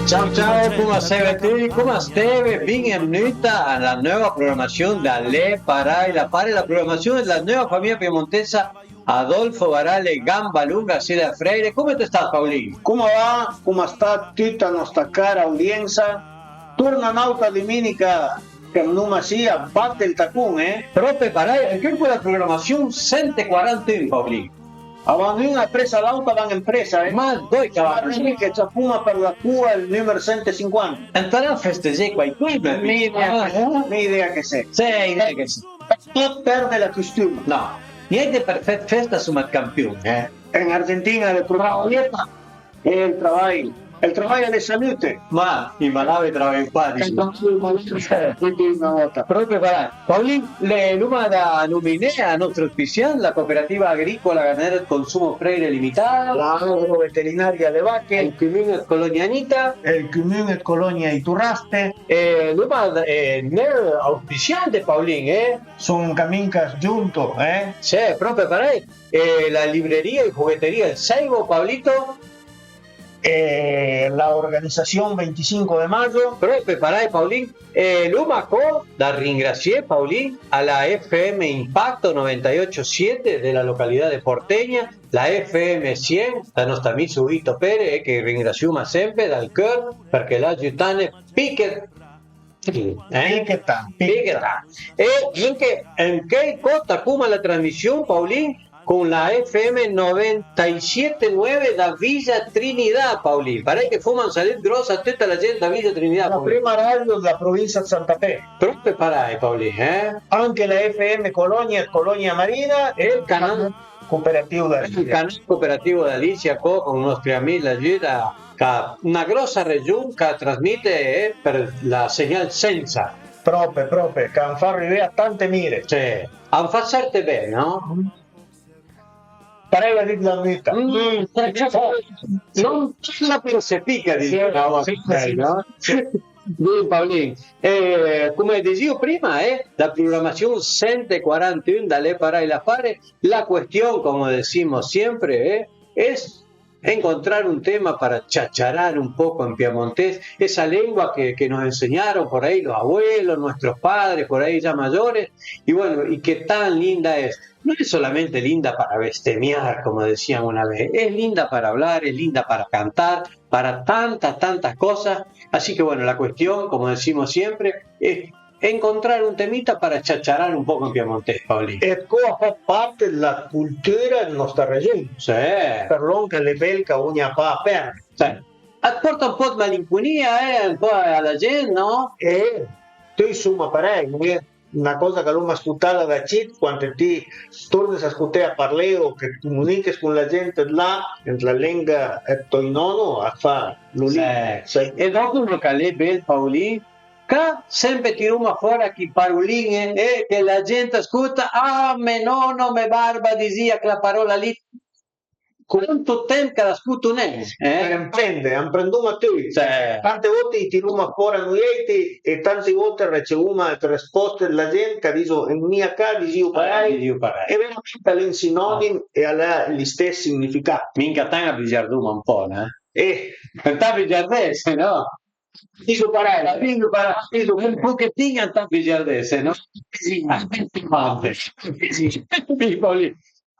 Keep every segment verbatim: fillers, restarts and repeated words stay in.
Ciao, ciao, coma steve tui? Coma steve? Bin-venuta a la neuva programassion da L'é parèj la fare, la programassion da la neuva famija piemontesa Adolfo Barale Gamba Lunga, Sila Freire. Come të stas, Paulin? Coma va? Coma sta tuta nòsta cara audiensa? Torna n'àutra duminica che noma sì a bate ël tacon, eh? Pròpe parèj, anche con la programassion sent e quarantun, Paulin. A van un apress a l'àutra, a van an pressa, eh? Ma doi che a van? Sì, che ciapoma për la coa ël numer sent e sinquanta. Antarà a festegé quaidun? Ni idea, ah, eh? Ni idea che se. Sì, idea che se. Për pa perde la costuma. No, niente për fé festa soma ëd campion, eh? En Argentina le pro-, e ël travaj, ël travaj a l'é salute. Ma i malavi a travajo pa, disi. Quindi una volta. Pròpe parèj. Paulin, le, l'oma da nominé a nòstr auspiciant, la Cooperativa Agricola Ganadera de Consumo Freire Limitada, la Agroveterinaria Le Vache, ël Comun ëd Colonia Nita, ël Comun ëd Colonia Itoraste, e l'oma, eh, neu auspiciant, Paulin, eh? Son an camin ch'a s-giunto, eh? Sì, pròpe parèj. E la libreria e jugueteria El Ceibo, Paulito? E la organización veinticinco de mayo. Pròpe parèj, Paulin. E l'oma co da ringrasié, Paulin, a la F M Impacto noventa y ocho siete de la localidad de Porteña, la F M cien, da nòst amì Vito Pere, eh, che ringrasioma sempe dal cör, përchè l'ha giütane pi che Eh? Pi che tant, pi che tant. E anche, anche co tacoma la trasmission, Paulin, con la F M noventa y siete nueve da Villa Trinidad, Paulin. Parèj che foma un salut gròss a tuta la gent da Villa Trinidad, la Paulin. Prima radio della provincia di Santa Fe. Pròpe parèj, Paulin, eh? Anche la F M Colonia, Colonia Marina e il canale cooperativo da Alicia. Il canale cooperativo da Alicia, co, con i nòstri amì là giù da, che na gròssa region ch'a trasmete, eh, për la segnal sensa. Pròpe, pròpe, ch'an fa arivé a tante mire. Sì, an fa serte ben, no? Parèj a dit la muta. Mm, non la pense pica, disi una volta, sì, sì, no? Sì. Bin, Paulin, eh, come disìo prima, eh, la programassion sent e quarantun da L'é parèj la fare, la cuestion, como decimos siempre, eh, es encontrar un tema para chacharar un poco en piemontés, esa lengua que, que nos enseñaron por ahí los abuelos, nuestros padres, por ahí ya mayores, y bueno, y que tan linda es. No es solamente linda para bestemmiar, como decían una vez, es linda para hablar, es linda para cantar, para tantas, tantas cosas. Así que bueno, la cuestión, como decimos siempre, es encontrar un temita para chacharar un poco en piemontés, Paulin. E co a fa part dla cultura dla nòsta region. Sì. Për lòn ch'a l'é bel ch'a vogna pa perde. Sì. A të porta un po' dë malinconia, eh, un po' a la gent, no? E tui soma parèj, eh? Na còsa ch'a l'oma scotada da cit, quand ti tornes a scoté a parlé o che të comuniches con la gent dlà, ant la lenga dë tò nòno, a fa lo lì. Sì. E dòpo lòn ch'a l'é bel, Paulin, ca sempe tiroma fòra chi parolin-e, eh, che la gent a scota, ah, me nòno, me barba a disìa chla paròla lì. Quant temp ch'a la scoto nen, eh? An prende, an prendoma tui. Sì. Tante volte i tiroma fòra noièiti e tante volte recevoma dë respòste dla gent ch'a diso, an mia ca disìo parèj. Eh, disìo parèj. E veramente a l'é un sinònim e a l'é l'istess significàt. Minca tant a bugiardoma un po', eh? Eh. Ant a bugiardé, se no. Diso parèj, diso parèj, diso un pochetin ant a bugiardé, se no. Sì, ma sì, sì, sì, sì.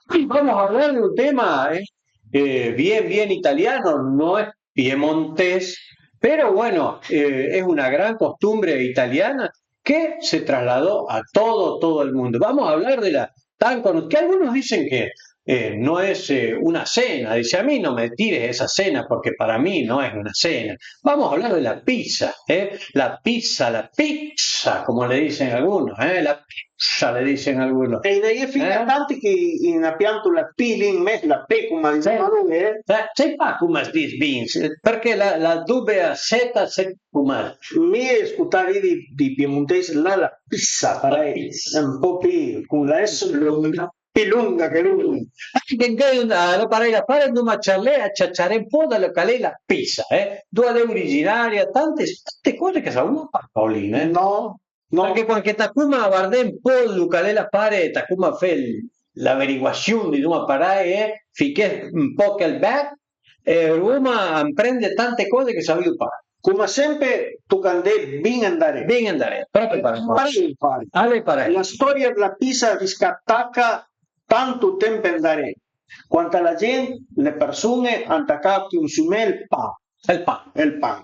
Sì, vamos a hablar de un tema, eh, eh, bien, bien italiano, no es piemontés, pero bueno, eh, es una gran costumbre italiana que se trasladó a todo, todo el mundo. Vamos a hablar de la tan cono-, que algunos dicen que, eh, no es, eh, una cena. Dice, a mí no me tires esa cena porque para mí no es una cena. Vamos a hablar de la pizza, ¿eh? La pizza, la pizza, como le dicen algunos, ¿eh? La pizza le dicen algunos. E i n'a ie fin-a tanti che i n'a pianto la P lì an mes, la P coma dizoma nui, eh? Eh, sai pa coma as dis bin, përchè la, la dobe seta, se coma... Mi i scotavi dì, dij piemontèis là, la pizza, parèj, un pò pì, con la S longa, pì longa che lòn. Anche gh'é un, a l'é parèj da fare, andoma ciarlé, a ciaciaré un pò da lòn ch'a l'é la pizza, eh? Andoa a l'é originaria, tante, tante còse che savoma pa, Paolin, eh? No, no. Përchè quand che tacoma a vardé un pò lòn ch'a l'é la fare, tacoma a fé l'averiguassion, dizoma parèj, eh? Fiché un pò chel bech, e rivoma a amprende tante còse che savìo pa. Coma sempe, toca andé bin andaré. Bin andaré, propi parei. Parei, parei. Al e parei. La storia dla pizza a s'taca tantu temp andaré, quand la gent, le persun-e, an tacà a consumé ël pan. Ël pan. Ël pan.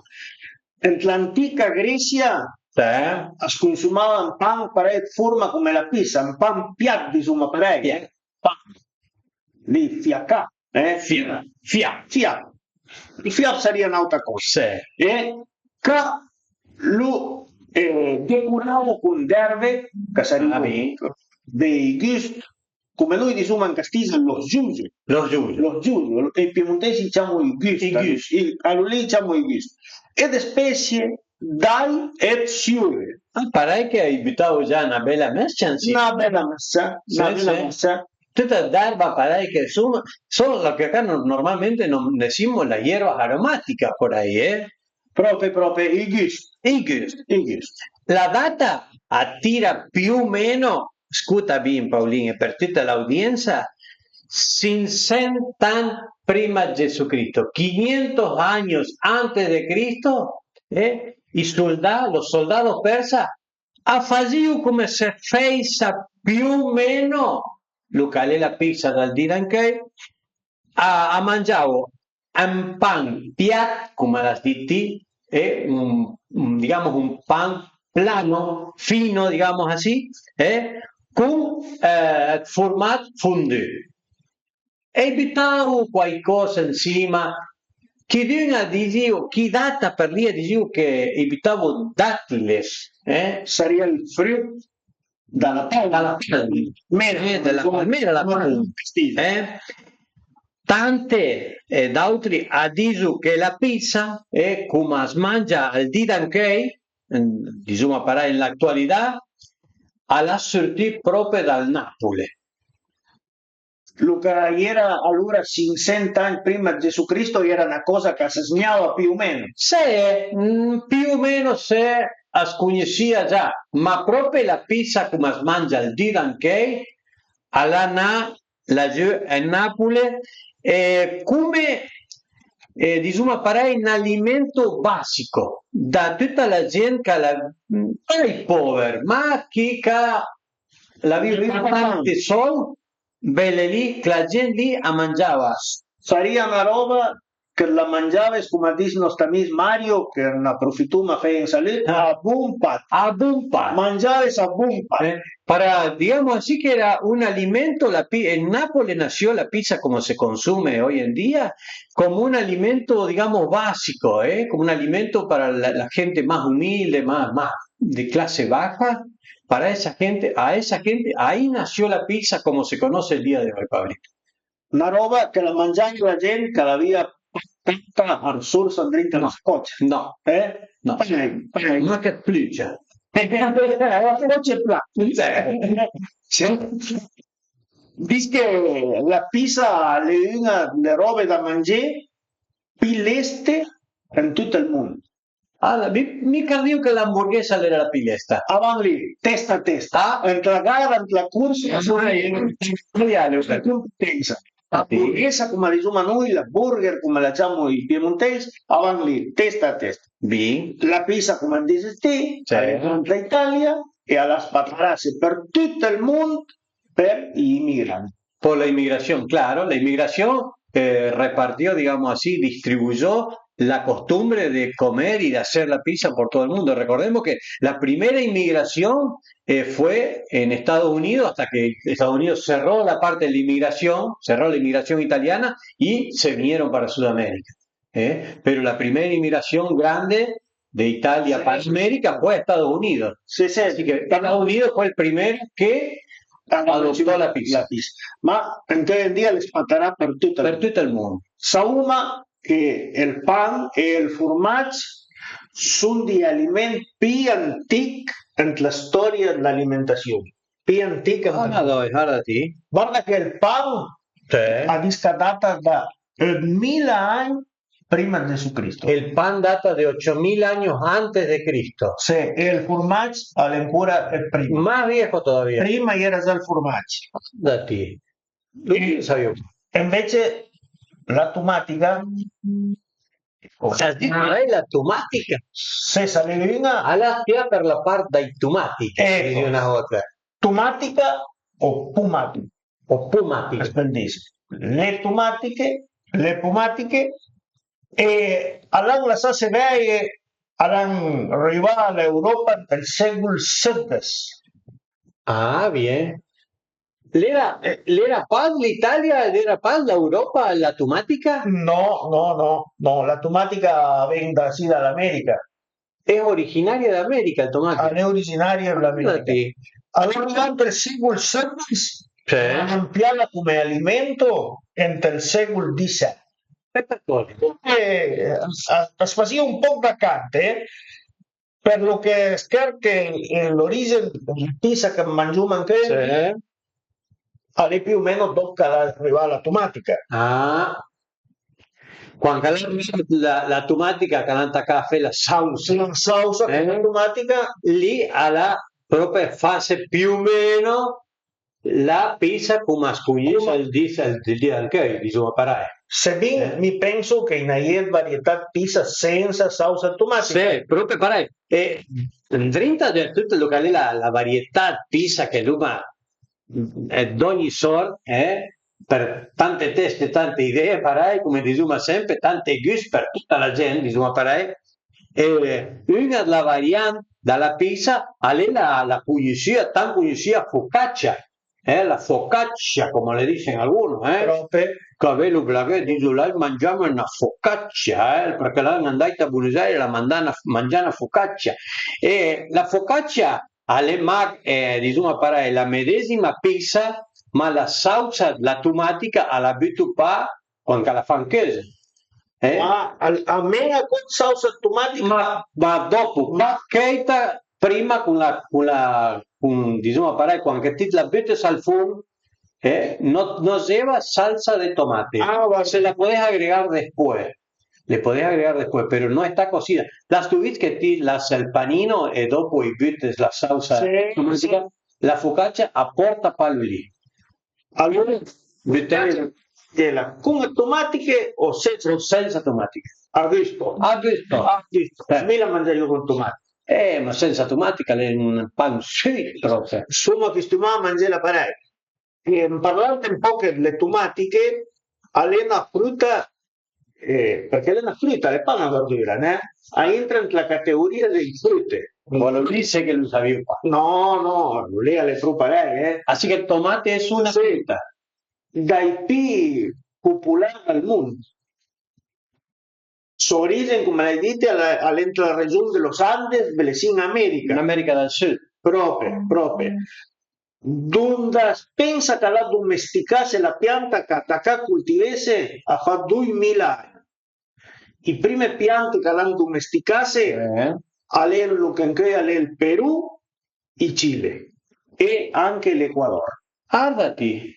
Ën l'antica Gresia, sì, as consumava ën pan parei ëd forma coma la pizza, ën pan piat, disoma parei. Piat. Pan. Lì, fiacà, eh? Fià. Fià. Fià. Ël fià a sarìa n'àutra còsa. Sì. E ca lu, eh, decuravo con d'erve, ch'a sarìo, ah, bin, dei gust, coma noi disoma an castign, los giugi. Los giugi. Los giugi, e i piemontesi i ciamo i gust. I gust. I, a lu lì i ciamo i gust. E dë spesie, d'ai e ëd siure. Ah, parei ch'a-j butavo già na bela mes-cia ënsima. Na bela mes-cia, na, sì, bela, sì, mes-cia. Tuta d'erba parei che, insoma, solo che ca no-, normalmente no-, ne simo la hierba aromatica parei, eh? Propi, propi, i gust. I gust. I gust. La data a tira più o meno, scuta bin, Paolin, e për tuta l'audiensa, cinchcent an prima ëd Gesù Cristo, quinientos años antes de Cristo, eh, i soldà, los soldados persa, a fasìo coma se fèissa più o meno lu ch'a l'é la pizza dël di d'ancheuj, a, a mangiavo un pan piat, coma l'has dit ti, e un, un, digamos, un pan plano, fino, digamos así, eh, con, eh, ëd format fondue. E i butavo quaicòsa ënsima. Chidun a disìo, chi data për lì a disìo che i butavo dàtiles, eh? Sarìa ël frut da la palma. Da la palma. Mela, eh, da la palmera, la palma. Eh? Tante, eh, d'àutri a diso che la pizza, eh, coma as mangia al di d'ancheuj, mm, disoma parei, an l'atualità, a l'ha surtì pròpi dal Napule. Lu ch'a j'era alora cinchcent agn prima ëd Gesù Cristo, a j'era na còsa ch'a së zmijava più o meno. Se, mm, più o meno se as cognossìa già, ma pròpi la pizza coma as mangia al di d'ancheuj, a l'ha nà lagiù an Napule, e coma, eh, disoma parei, un alimento basico da tuta la gent ch'a l'ha, mm, pa ij pòver, ma chi ch'a l'avìo pa tanti sòld, bele lì, ch'la gent lì a mangiava. Sarìa na ròba che la mangiaves, coma a dis nòst amis Mario, che n'aprofitoma a feje un salud, ah, a bon pat. A bon pat. Mangiaves a bon pat. Eh, para, digamos así que era un alimento, la pi-, en Nápoles nació la pizza como se consume hoy en día, como un alimento, digamos, básico, ¿eh? Como un alimento para la, la gente más humilde, más, más de clase baja, para esa gente, a esa gente, ahí nació la pizza como se conoce el día de hoy, Pablito. Na ròba che la mangiaja la gent ch'a l'avìa pa tanta arsorsa andrinta a la scòcia. No. Eh? No. Parei, parei. Ma che plugia. La scòcia pla. Sì. Dis che la pizza a l'é un-a dle ròbe da mangé pì leste an tut ël mond. Ah, mi, mi credìo che l'hamburguesa a l'era la pì lesta. A van lì, testa a testa. Ah. Ant la gara, ant la corsa, ah, sì, sì, sì, sì, competensa. Ah, sì. Hamburguesa, coma disoma noi, la burger, coma la ciamo ij piemontèis, a van lì, testa a testa. Bin. La pizza, coma dises ti, sì, a l'é ant l'Italia e a l'ha spatarase për tut ël mond për ij imigranti. Por la inmigración, claro, la inmigración, eh, repartió, digamos así, distribuyó la costumbre de comer y de hacer la pizza por todo el mundo. Recordemos que la primera inmigración, eh, fue en Estados Unidos, hasta que Estados Unidos cerró la parte de la inmigración, cerró la inmigración italiana y se vinieron para Sudamérica. ¿Eh? Pero la primera inmigración grande de Italia, sí, para América fue a Estados Unidos. Sí, sí. Así que Estados Unidos fue el primero que adoptó la pizza. La pizza. Ma anche hoy en día a l'é spatarà për tut ël mond. Për tut ël mond. Savoma che ël pan e ël formaggio a son dij aliment pì antich ant la storia dl'alimentasion. Pì antich ant... Ah, ma dai, varda ti. Varda che ël pan, sì, a dis ch'a data da mila agn prima de Gesù Cristo. El pan data de ocho mil años antes de Cristo. Sì, e ël formaggio a l'é ancora ëd prima. Más viejo todavía. Prima a-i era già ël formaggio. Da ti. Lu savìo. E ënvece la tomatica Oh. As dit parei la tomatica? Se, se l'é un-a. Al a spià për la part dai tomàtiche, eco. Una vòta. Tomatica o pomatica? O pomatica. As pöl dise. Le tomatiche, le pomatiche, e a l'han lassase vèje, a l'han rivà a l'Europa ant ël sécol sëddes. Ah, bien. L'era, l'era pa l'Italia, l'era pa l'Europa la tomatica? No, no, no, no, la tomatica a ven da, sì, da l'America. È originaria d'America, la tomatica. A l'é originaria d'America. Guardati. A l'é rivà ant ël sécol sëddes, sì. A l'han ampiala come alimento ant ël sécol disset. E për cosa? Eh, a, a, as fasìa un pòch da cante, për lo che a serche, eh, l'origin dël pis che mangioma ancöi, sì, a l'é più o meno dòp ch'a l'é rivà la tomatica. Ah. Quand ch'a l'é rivà la, la tomatica, ch'a l'han tacà a fé la sausa. La sausa con la tomatica. Lì a l'ha pròpi fase più o meno la pizza, come as cugnussa ël dis-, ël di d'ancheuj, dizuma parei. Sebin mi penso che a-i n'a-i é 'd varietà 'd pizza sensa sausa 'd tomatica. Sì, pròpi parei. E ëndrinta de tüt lo ch'a l'é la, la varietà 'd pizza che l'uma, eh, d'ògni sort, eh, për tante teste, tante idee, parei, come dizuma sempe, tante gust për tuta la gent, dizuma parei. E un-a dla variant da la pizza a l'é la, la cugnussìa, tant cugnussìa focaccia, eh, la focaccia, come le disen alguno, eh, che a ven lo blaghé, diso: "L'hai mangiame una focaccia", eh, përchè l'han andait a Buenos Aires a mandà na, mangià na focaccia. E la focaccia a l'é mach, eh, dizuma parei, la medesima pizza, ma la sausa dla tomatica a la büto pa quand ch'a la fan cheuze. Eh? Ma a, a men-a co 'd sausa 'd tomatica? Ma, ma dòpo, pa cheuta, prima con la, con la, con, dizuma parei, quand che ti la bütes al forn, eh, no, no 'z eva salsa de tomate. Ah, va. Se la podés agregar después. Le podés agregar después, pero no está cocida. L'has vist che ti lasse ël panino e dòpo i bütes la sausa tomatica? Sì, sì. La focaccia a porta pa lì. Alora, butela con le tomatiche o senza? Senza tomatiche. A gusto. A gusto. A gusto. Eh. Mi la mangiarìa con tomatiche. Eh, ma senza tomatica l'è un pan sweet proprio. Soma costumà a mangela parei. E parlant un poco delle tomatiche, a l'è na fruta, eh, perché a l'è na fruta, a l'è pa na verdura, né? A entra ant la categorìa dei frute. Volo dise che lo savìo pa. No, no, lì a l'è troppo parei, eh. Ah, sì che tomate è una fruta. Dai pi popolari al mondo. So origin, come l'hai dite, a l'è, a l'è ant la region de los Andes, belessì an America. An America dal Sud. Prope, prope. Donda as pensa ch'a l'ha domesticase la pianta ch'a tacà a coltivese a fa doimila ani. I prime piante ch'a l'han domesticase, eh, a l'é lo che ancheuj a l'é ël Perù, il Cile e anche l'Ecuador. Arda ti.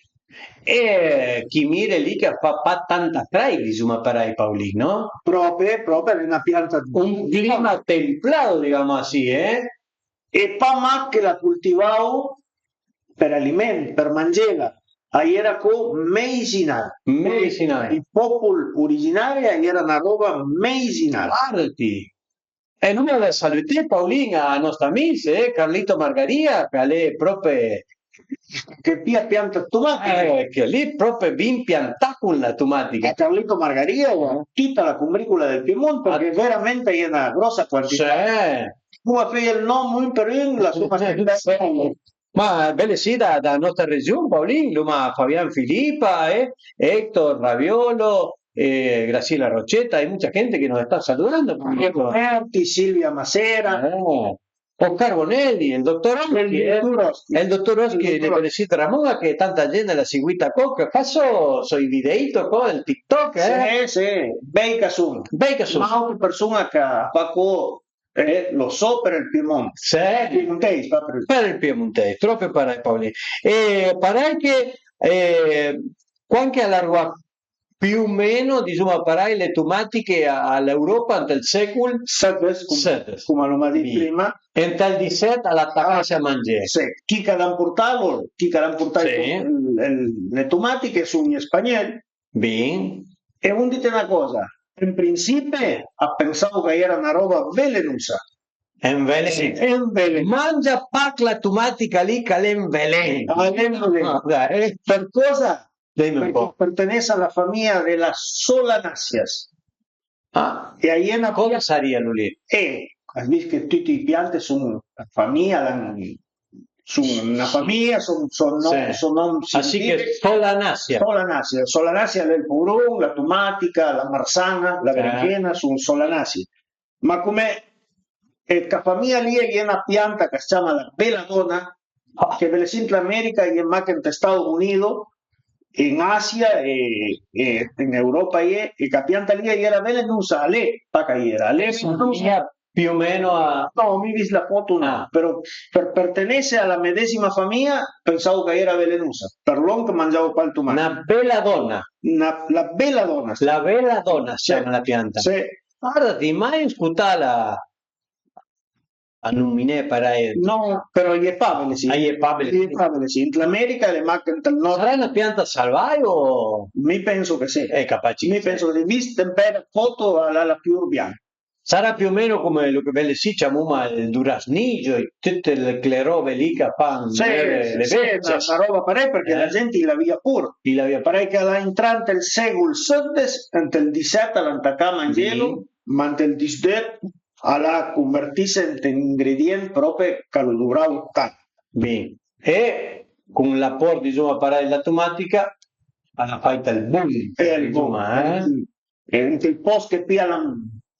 E chi mire lì che a fa pa tanta freit, dizuma parei, Paolin, no? Prope, prope, a l'é na pianta. Un clima templado, digamos así, eh? E pa mach che la coltivavo për aliment, për mangela, a j'era co meisinal. Meisinal. Il popul originari a j'era na roba meisinal. Arda ti. E alora saluté, Paolin, a nòst amis, eh, Carlito Margaria, che a l'é prope che pìa pianta 'd tomatiche. Eh, che lì prope bin piantà con la tomatica. E Carlito Margaria, eh, tuta la combricola del Piemonte, perché veramente a-i é na gròssa quantità. Sì. Come fé ël nòm un për un, la soma sempre. Sì. Ma belessì da, da nòstra region, Paolin, l'uma Fabian Filippa, eh, Hector Raviolo, eh, Graciela Rochetta, hay mucha gente que nos está saludando, por ejemplo. Roberti, Silvia Macera. Eh, Oscar Bonelli, el doctor Oschi, eh. El doctor Oschi, el doctor Oschi, el doctor Oschi. Belessì Ramona, che tanta gente l'ha seguita co, che fa so, so i videito co, el TikTok, eh. Sì, sì, bei ch'a son. Bei ch'a son. Ma autre persone ch'a fa co eh, lo so për ël Piemonte. Sì. Piemontèis, pa për ël. Për ël Piemontèis, trope parei, Paolin. E parei che, eh, quand che a l'ha rivà più o meno, dizuma parei, le tomatiche a, a l'Europa ant ël sécol sëddes, com-, sëddes, come l'uma dit prima. E ant ël disset a l'ha tacase a mangé. Sì. Chi ch'a l'han portà lor, chi ch'a l'han portà, sì, ël, ël, le tomatiche son gli spagnoli. Bin. E vun dite na còsa, En principe a pensavo ch'a-i era na ròba velenusa. È un veleno. Sì, è un veleno. Mangia pa la tumatica lì, ch'a l'é un veleno. Ah, l'é un veleno. Ah, dai. Për còsa? Dime un po'. Përchè a perteness a la famija de la Solanaceas. Ah, e a-i é na cosa sarìa lì? Eh, as dis che tute i piante son famija, a l'han son na famija, son, son nom, sì, son nom. Ah, sì, che siantifich. Solanacea. Solanacea. Solanacea a l'é ël pouron, la tumatica, la marsan-a, la berenxena, son solanacee. Ma come, eh, ca famija lì a-i é na pianta ch'a s'ciama la beladona, che belessì ën l'America, a-i é mach ant ij Stati Uniti, e an Asia e, e an Europa a-i é, e ca pianta lì a-i era velenusa, a l'é, pa ch'a-i era, a l'é velenusa. Più o meno a... No, mi vist la foto no, però për pertenesse a la medesima famija pensavo ch'a-i era velenusa, për lòn che mangiavo pa ël tumat. Na beladona. Na, la beladona. La beladona a s'ciama la pianta. Sì. Guarda, ti mai scutala a nominé parei? No, però a-i é pa belessì. A-i é pa belessì. A-i é pa belessì. Ant l'America a l'é mach ant ël nord. Sarà na pianta salvaja o? Mi penso che sì. Eh, capace che sì. Mi penso che sì. Vist ën bela foto a l'ha la piur bianca. Sarà più o meno come lu che belessì ciamoma ël durasniggio, tute le, le ròbe lì ch'a fan... Sì, beuve le, sì, bestie. Na, na ròba parei, përchè la gent i l'avìa pur. I l'avìa pur. Parei ch'a l'ha intrà ant ël sécol sëddes, ant ël disset a l'han tacà a mangelo, ma ant ël disdöt a l'ha convertisse ant un ingredient pròpi ch'a lo duvravo tant. Bin. E con l'aport, disoma, parei dla tumatica, a l'ha fait ël boom, eh, ël boom, disoma, eh. E ant ël pòst che pìa la,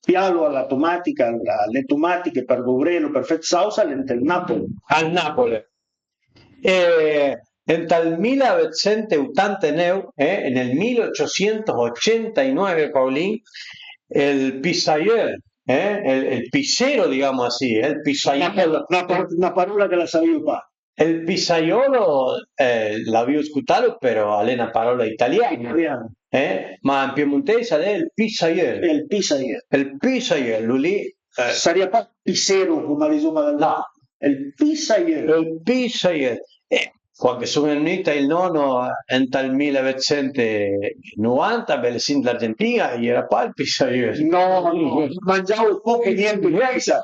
pìa la tumatica, la, le tomatiche për duvrelo, për fé 'd sausa, a l'é ant ël Napoli. Al Napoli. E ant ël mila vëtsent e otantaneuv, eh, nel mila ochocientos ochenta e nueve, Paolin, ël pizzajöl, eh, ël, ël pizzero, digamo asì, eh, ël pizzajöl. Na, na, na parola che la savìo pa. Ël pizzaiolo, eh, l'avìo scutalo, però a l'é na parola italiana, italiana, eh? Ma an piemontèis a l'é ël pizzajöl. Ël pizzajöl. Ël pizzajöl, lu lì, eh. Sarìa pa pissero, coma disoma dal... No. Ël pizzajöl. Ël pizzajöl. Eh, quand che son vnù ël nono ant ël mila vëtsent e novanta, belessì ant l'Argentin-a, a-i era pa ël pizzajöl. No, no, mangiavo poco e niente di pizza.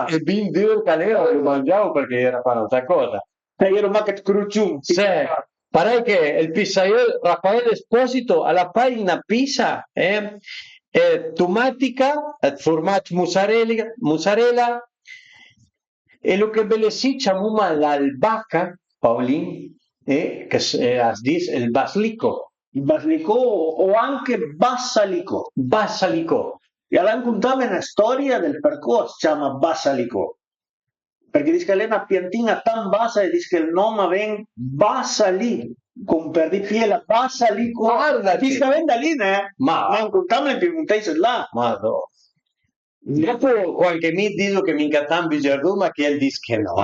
E bin dur ch'a l'era, lo mangiavo përchè a-i era pa n'àutra còsa. A-i era mach ëd crocion. Sì, parei che ël pizzajöl Raffaele Esposito a l'ha fait na pizza, eh, eh, ëd tomatica, ëd formaggio mozzarella, mozzarella, e lo che belessì ciamoma l'albaca, Paolin, eh, che s-, eh, as dis ël baslico. Baslico o anche bassalicò. Bassalicò. E a l'han contame na stòria dël përchè as ciama bassalicò. Përchè dis ch'a l'é na piantin-a tant bassa e dis che ël nòm a ven bassa lì, con për di pié la bassa lì, co... Guarda ti. Dis ch'a ven da lì, ne? Ma... Ma contamle ën piemontèis ëd là. Madò. Dopo qualche mi diso che minca tant bugiardon, ma chi a-i dis che no.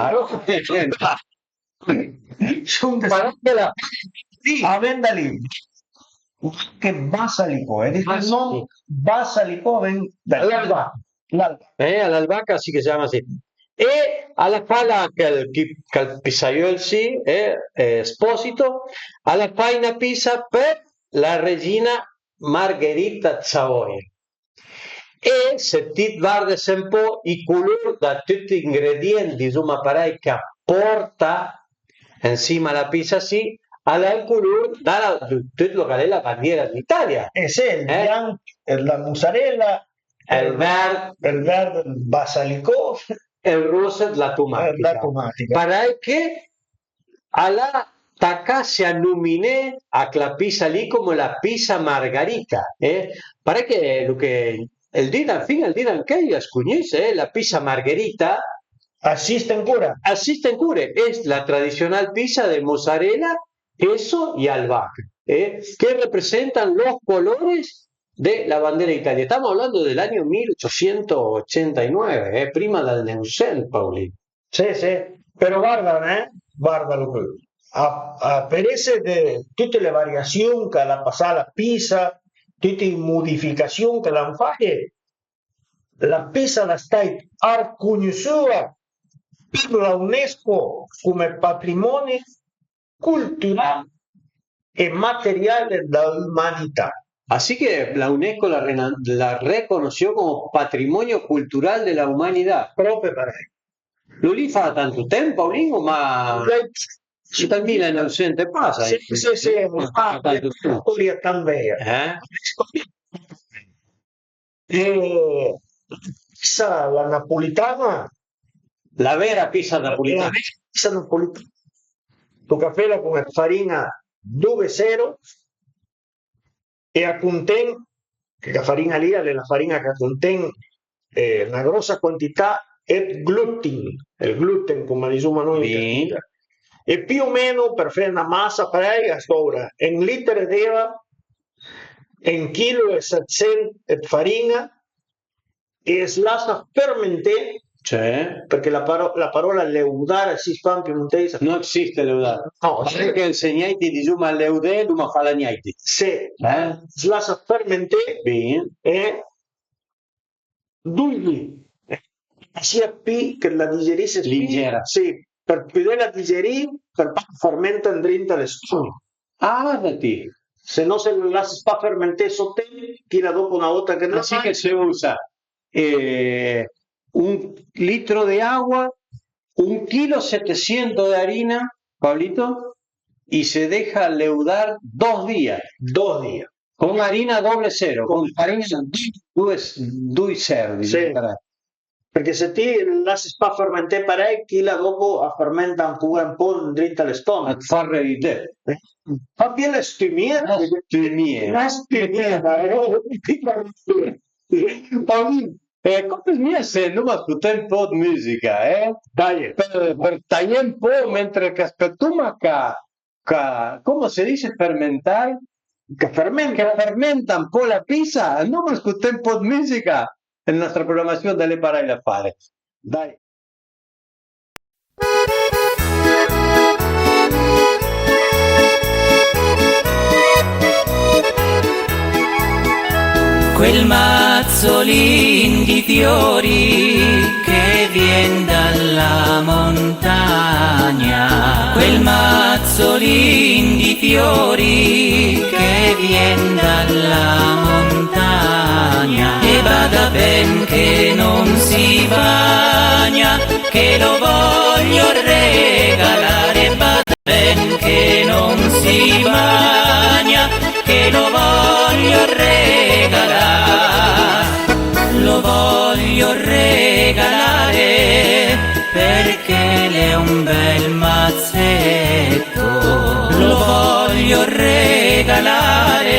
Son... Ma anche là, sì, a ven da lì. Anche Bassalicò, e dis che ël nòm Bassalicò a ven da lì. L'albaca. L'albaca. Eh, a l'albaca sì che se ciama sì. E a l'ha fala chël, chi-, chël pizzajöl sì, eh, eh, Esposito, a l'ha fai na pizza për la regina Margherita ëd Savoia. E se ti vardes un po' i color da tuti i ingredient, disoma parei, ch'a porta ënsima a la pizza sì, a l'ha ël color da la, tut lo ch'a l'é la bandiera d'Italia. Eh sì, ël bianch, eh, la mozzarella, ël vert, ël vert, ël bassalicò, e ël ross dla tomatica. Eh, dla tomatica. Parei che a l'ha tacasse a nominé a chla pizza lì come la pizza margarita, eh? Parei che lo che ël di d'anfin, ël di d'ancheuj as cognisse, eh, la pizza margherita. Asiste ancora? Asiste ancora, es la tradicional pizza de mozzarella, queso y albahaca, eh, que representan los colores de la bandera de Italia. Estamos hablando del año mil ochocientos ochenta y nueve, eh, prima dal Neucent, Paolin. Sì, sì, però varda, eh, varda lo che, a, a, për esse de tute le variassion ch'a l'ha passà la pizza, tute i modificassion ch'a l'han faje, la pizza a l'é stàit arcognossùa për la UNESCO come patrimoni cultural e material da l'umanità. Así que la UNESCO la, rena- la reconoció como patrimonio cultural de la humanidad. Prope parei. Lu lì fa tantu temp, Paulino, ma dal mila e nöisent e passa, sì, eh. Sì, sì, sì, ma fa tantu temp. Storia tan veja. Eh? E pizza la napolitana. La vera pizza napolitana. La vera pizza napolitana. Toca fela con farina dove zero e a conten, che la farina lì a l'é la farina che a conten eh, na grossa quantità dë gluten, ël gluten, come disoma noi in Castiglia. E più o meno, per fare una massa parei, a s'dovra un litro d'eva, un chilo e settecento di farina, e s'lassa fermenté, cioè, perché la, paro- la parola leudare si fa in piemontese. Non esiste leudare. No, sì. Perché insegnanti, disoma, leudé, ma fa la niente. Sì. Eh? S'lassa fermenté. Bene. E dui di, sia pì che la digerisse pì. Leggera. Sì, per pudela digerì, per pa fermenta drinta lë stoma. Ah, vardati. Se no, se la lasse pa fermenté sot temp, chila dopo, na volta che la... Así que se usa eh, un litro de agua, un kilo setecientos de harina, Pablito, y se deja leudar dos días. Dos días. Con harina doble cero, con farina due, due cero, sì. Perché se ti lasse pa fermenté parei, chila dopo a fermenta ancora un po' drinta lë stoma. A fa ridé. Eh? Fa bien la stumia. La stumia. La stumia, eh. Paolin, eh, come mia se andoma a scuté un po' dë mùsica, eh? Dai. Per, per taié un po' mentre che aspetoma ca, ca, come se dice, fermentar? Che fermenta. Che fermenta un po' la pizza, andoma a scuté un po' dë mùsica. La nostra programmazione da le parei la fare. Dai. Quel mazzolin di fiori che vien dalla montagna, quel mazzolin di fiori che vien dalla montagna, e bada ben che non si bagna, che lo voglio regalare, bada ben che non si bagna, che lo voglio regalare, lo voglio regalare perché l'è un bel mazzetto, lo voglio regalare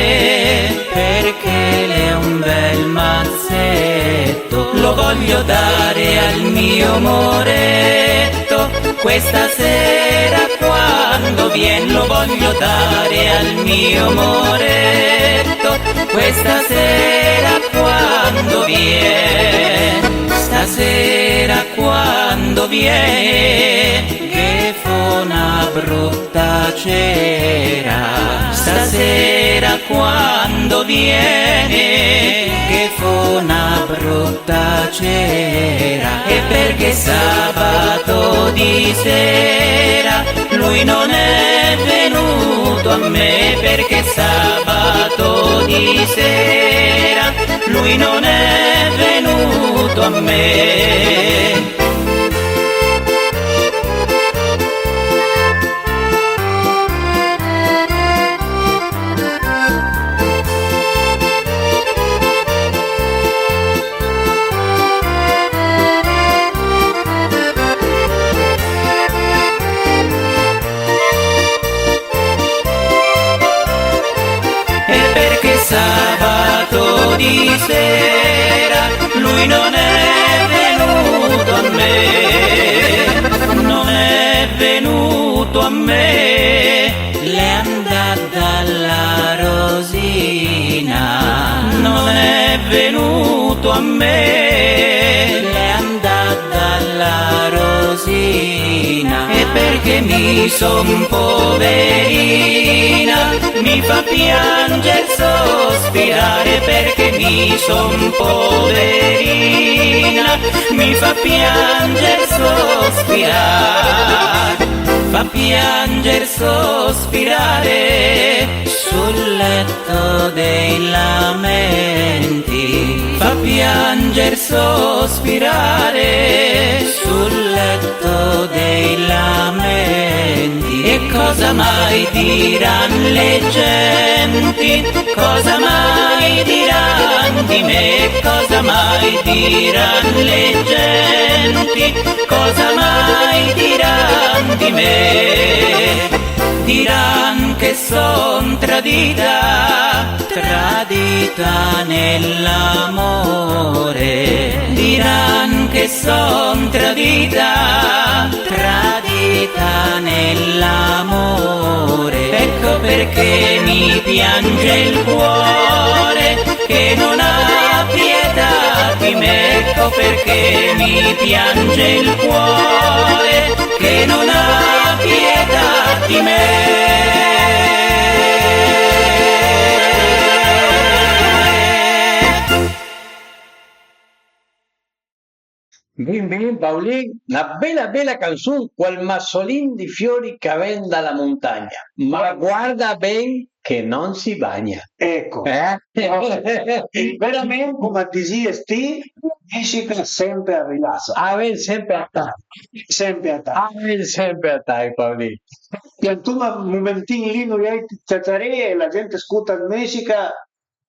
perché l'è un bel mazzetto, lo voglio dare al mio moretto, questa sera quando vien, lo voglio dare al mio moretto, questa sera quando vien, stasera quando vien, che fa una brutta cera, stasera quando viene, che fa una brutta cera, e perché sabato di sera lui non è venuto a me, perché sabato di sera lui non è venuto a me. E perché sabato di sera lui non è venuto a me, non è venuto a me, l'è andà dalla Rosina, non è venuto a me, l'è andà dalla Rosina, e perché mi son poverina, mi fa pianger, sospirare, perché mi son poverina, mi fa pianger, sospirare. Fa pianger, sospirare sul letto dei lamenti, fa pianger, sospirare sul letto dei lamenti. E cosa mai diranno le genti? Cosa mai diranno di me? Cosa mai diranno le genti? Cosa mai diranno di me? Diranno che son tradita, tradita nell'amore. Diranno che son tradita, tradita nell'amore. Ecco perché mi piange il cuore che non ha pietà di me. Ecco perché mi piange il cuore che non ha pietà di me. Bin, bin, Paulin, na bela, bela canson, quel massolin di fiori ch'a ven da la montagna. Ma guarda ben che non si bagna. Eco. Eh? Verament, coma dizìes ti, Messica sempe a rilasa. A ven sempe a tai. Sempe a tai. A ven sempe a tai, Paulin. Piantoma un momentin lì, noi ai ciaciaré e la gent scuta ën Messica,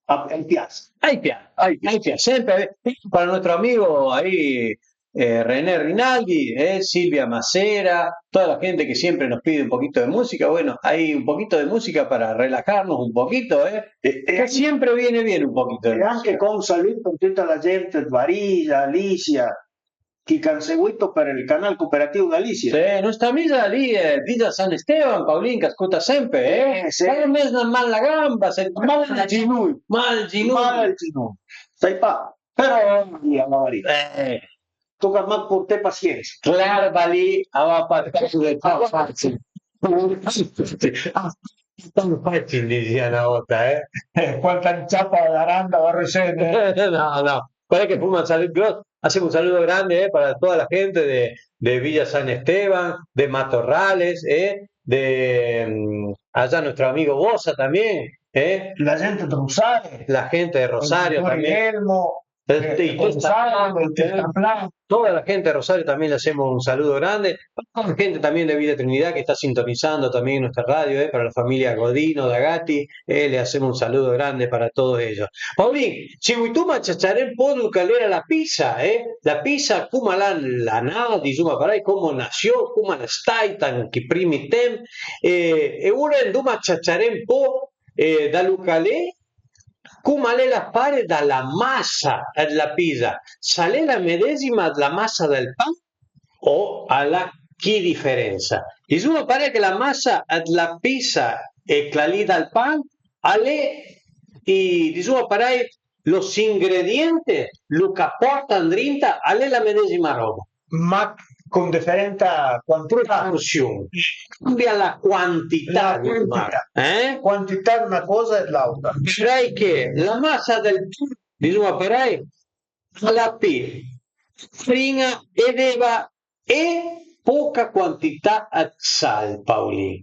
a, a i pias. A i pias, a i pias, a i pias. Sempre, eh, para el nostro amigo ahí, eh, René Rinaldi, eh, Silvia Macera, toda la gente que siempre nos pide un poquito de música. Bueno, hay un poquito de música para relajarnos un poquito, eh, e, e que siempre viene bien un poquito de música. E anche con saluto a tutta la gente de Varisa, Alicia, chi ch'han seguito per el canal cooperativo da Alicia. Sì, nostra amisa lì, eh, Villa San Esteban, Paulin, che ascolta sempre, eh? Eh, sì. Però mes mal la gamba, se... Mal al ginù. Mal al ginù. Mal al ginù. Sai pa, però, via, la verità. Eh. Toca mach porté pasiensa. L'erba lì a va pa tanto del pa facile. Ah, tanto facile, dizia una volta, eh? Quanta ciapa la randa va resende. No, no. Parece que fuma un saludo, hacemos un saludo grande, eh, para toda la gente de, de Villa San Esteban, de Matorrales, eh, de mm, allá nuestro amigo Bosa también, eh. La gente de Rosario. La gente de Rosario también. Elmo, eh, Gonzalo, eh, Testaflán. Toda la gente de Rosario también le hacemos un saludo grande. Toda la gente también de Villa Trinidad que está sintonizando también nuestra radio, eh, para la familia Godino, Dagati, eh, le hacemos un saludo grande para todos ellos. Paulin, seguitoma a ciaciaré un po' dul che l'era la pizza, eh? La pizza, coma l'ha, l'ha nà, disoma parei, coma nasio, coma l'è staita ant i primi temp, e, e ora andoma a ciaciaré un po' eh, da lu ch'a l'é, coma a l'é la fare da la massa ëd la pizza, s'a l'é la medesima ëd la massa dël pan o a l'ha chi diferensa? Disoma parei che la massa ëd la pizza e chla lì dël pan a l'é, i, disoma parei, los ingrediente, lu ch'a porta andrinta a l'é la medesima roba. Ma con diferenta quantità. Proporsiun. Cambia la quantità, la quantità, eh? Quantità d'na cosa e d'l'autra. Direi che la massa del pan, disoma parei, a l'ha pi farin-a ed eva e poca quantità ëd sal, Paolin.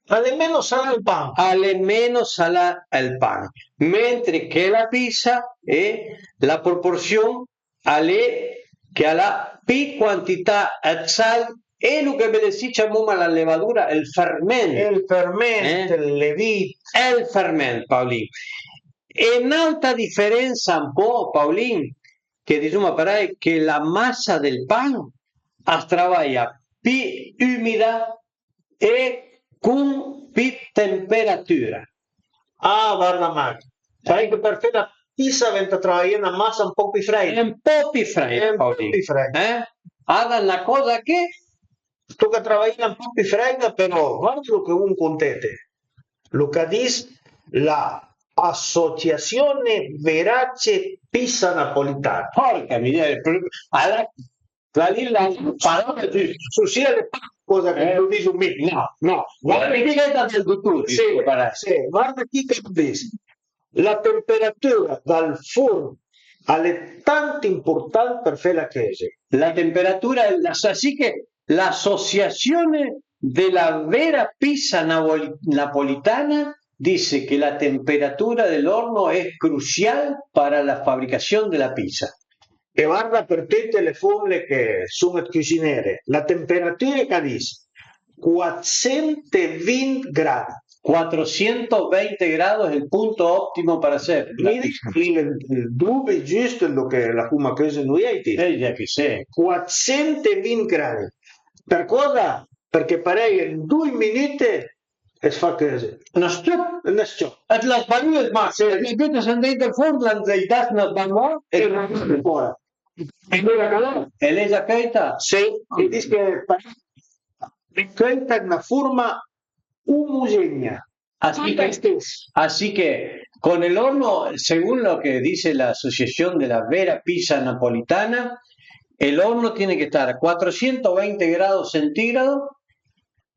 A l'é meno salà ël pan. A l'é meno salà ël pan, mentre che la pizza e la proporsiun a l'é che a l'ha pi quantità ëd sal e lu che belessì ciamoma la levadura, ël ferment. Ël ferment, eh? Ël levit. Ël ferment, Paolin. E n'àuta diferensa un po, Paolin, che disoma parei che la massa del pan as travaja pi umida e con pi temperatura. Ah, varda, Marc, parei che për fé la pizza venta travajé na massa un poch pi freida. Un po' pi freida, un po' pi freida. Eh? Ada, na cosa che toca travajela un poch pi freida, però varda lu che vun contete. Lu ch'a dis la Associazione Verace Pizza Napolitana. Porca miseria, al a Quela lì la parola giusta, sia le pa-, cosa che eh, lu diso mi. No, no, guarda l'etichetta del dottore. Sì, sì, guarda chi che lu dis. La temperatura dal forno a l'é tant important për fé la chèse. La temperatura, la sa sì che l'Associazione de la vera pizza navol-, napolitana dice que la temperatura del horno es crucial para la fabricación de la pizza. E varda, për tute le fomne che son dë cusinere, la temperatura ch'a dis quatsentvint gradi. Quattrocientos veinte grados es el punto óptimo para hacer la pizza. Mi dico, il, il dubi giusto lo che la fuma cose noi ai dit. Eh, già che sì. Quatsentvint gradi. Per cosa? Përchè parei en doi minute e fa cose. Në s-ciòp. Në s-ciòp. E të l'has balùe, ma se le bute sendente al forn, l'han dei das në sbanguà e fora. E quella calor. E l'è già cöita? Sì, e dis che parei l'è cöita in una forma omogenea. Así que, así que con el horno, según lo que dice la Asociación de la Vera Pizza Napolitana, el horno tiene que estar a cuatrocientos veinte grados centígrados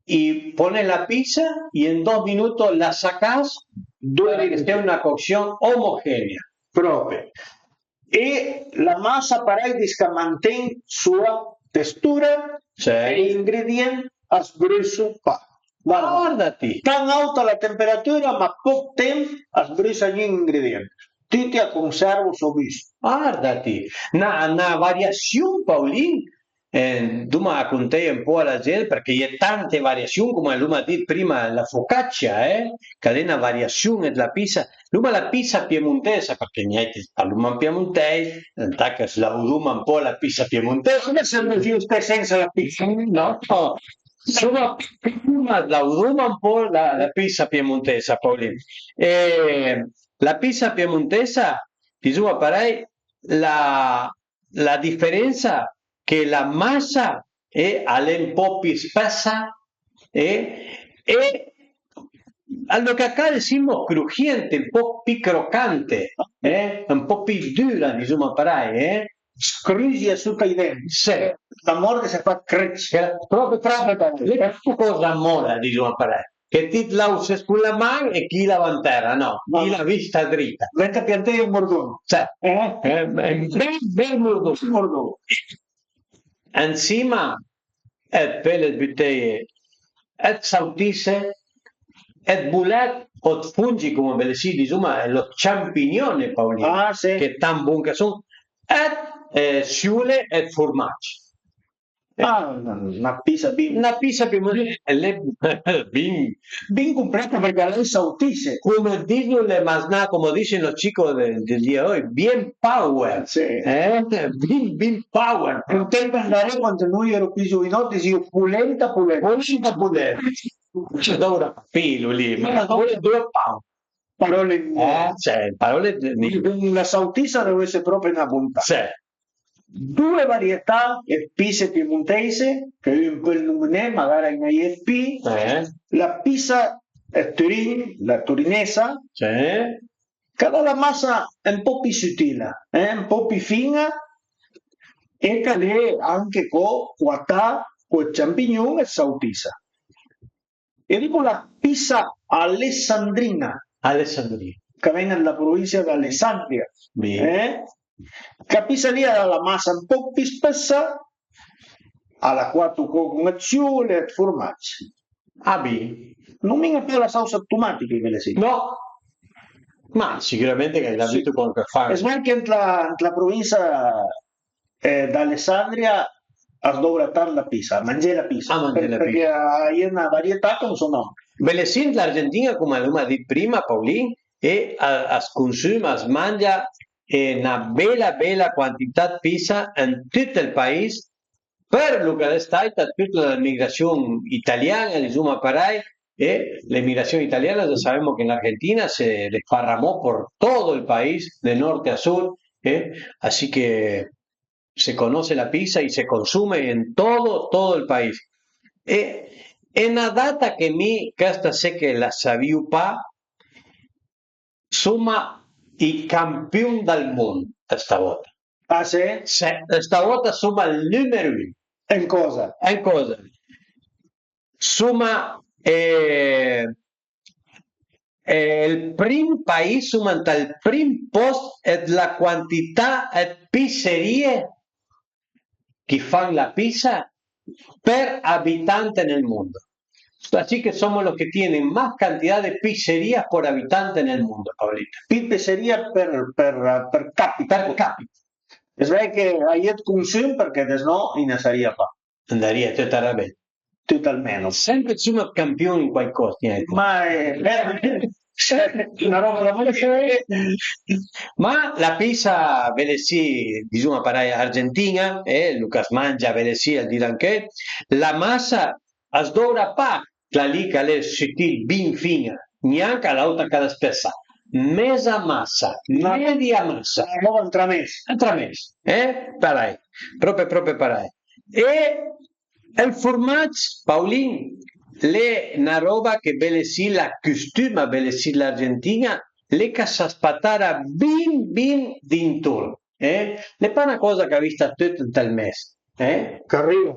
y pones la pizza y en dos minutos la sacás para que sea una cocción homogénea. Pròpi. E la massa parei dis ch'a manten sua testura. Sì. E i ingredient as brüsu pa. Varda. Guarda ti. Tan auta la temperatura, ma poch temp as brüsa gnün ingredient. Tuti a conservo so gust. Guarda ti. Na, na variaziun, Paulin, eh, duma a conteje un po' a la gent, përchè a ie tante variaziun, coma l'uma dit prima, la focaccia, eh, ch'a l'é na variaziun dla pizza. L'uma la pizza piemontesa, përchè niente, parluma an piemontèis, ëntà ch'a slaudoma un po' la pizza piemontesa. Come se no esiste senza la pizza? No, no. Insoma, prima slaudoma un po' la, la pizza piemontesa, Paolin. E la pizza piemontesa, dizuma parei, la, la diferensa che la massa e a l'é un po' pì spessa e, e alora che a cade simo crujiente, un po' pì crocante, eh? Un po' pì dura, dizuma parei, eh? Scrüsia sota i dent. Sì. La morde se fa crëc. Propi, propi, l'é propi cosa mola, dizuma parei. Che ti lause con la man e chi lava an tèra, no, chi la vista drita. Venta pianteje un mordon. Cioè, eh? Eh, un bel, bel mordon. Un mordon. Ansima e pöle buteje ëd sautisse, ëd bolèt o ëd fongi, coma belessì dizuma, lo ciampignone, Paolin, ah, sì, che tan bon ch'a son, ëd, eh, siole e ëd formaggio. Ah, na, na pizza bin. Na pizza bin, bin, bin completa përchè a l'é sautisse. Come diso le masnà, come diso lo cico del, del dia de oy, bien power. Sì. Eh? Bin, bin power. Un temp andaré, quand noi ero pì giovinòt, disìo polenta, polenta. Polenta, polenta. Ci dovrà capirlo lì, ma... Ma no. Vuole due pound. Parole in... Eh, cioè, parole di... La sautissa a deu esse propi na bontà. Sì. Due varietà ëd pizze piemontèise, che un pöl nominé, magara a-i na-i é ëd pì, eh, la pizza ëd Turin, la turinesa, sì, ch'a l'ha la massa un po' pì sutila, eh, un po' pì fin-a, e ch'a l'é anche co cuatà co ëd ciampignon e ëd sautissa. E dopo la pizza alessandrina, Alessandrina, ch'a ven-a da la provinsia d'Alessandria, sì, eh? Chela pizza lì a l'ha la massa un po' pì spessa, a l'ha cuat co con ëd siole e ëd formaggio. Ah, bin. Nomin-a pa la sausa ëd tomàt, chele sì? No. Ma sicuramente che l'hai avuto qualche fan. E sai che ant la, ant la provinsa, eh, d'Alessandria as dovra tant la pizza, mangé la pizza. Ah, mangé la pizza. Përchè a-i é na varietà ch'a son nòm. Belessì, ant l'Argentin-a, coma l'uma dit prima, Paolin, e a, as consuma, as mangia, e na bela, bela quantità ëd pizza an tut ël pais, për lo ch'a l'é stàita tutta l'emigrassion italian-a, dizuma parei, e l'emigrassion italian-a, già savemo che an Argentin-a se desparramó për tot ël pais, de norte a sud, e así que se conoce la pizza y se consume en todo, todo el país. E, e na data che mi, chësta sì che la savìo pa, soma i campion dal mond ësta vòta. Ah, sì? Sì, ësta vòta soma ël numero un. En cosa? En cosa? Soma, eh, eh, ël prim pais, soma ant ël prim pòst ëd la quantità ëd pizzerie ch'i fan la pizza për abitant nel mondo. Así que somos los que tienen más cantidad de pizzerías por habitante en el mundo, Paulina. Pizzeria per, per, per capita. Per capita. Es vrai che a jet consum perché desnò i ne saria pa. Andarìa tüt a rabé. Tüt al meno. Sempre insomma campion in qualcosa. Ma è veramente una roba da morire. Ma la pizza, vele sì, dizuma parei, argentina, eh, lu ch'as mangia, vele sì, al dira anche, la massa as doura pa ch'la lì ch'al e sutil, bin fin-a, gnanca l'àutra ch'al e spessà. Meza massa, media massa. Roba ëntrames. Ëntrames, eh? Parei, prope, prope parei. E ël furmac, Paulin, l'e na roba che bele sì la cüstüma, bele sì l'Argentin-a, l'e ch'a së spatara bin bin dinturn, eh? L'e pa na coza ch'a vista tüt ënt ël mes, eh? Ch'ariva,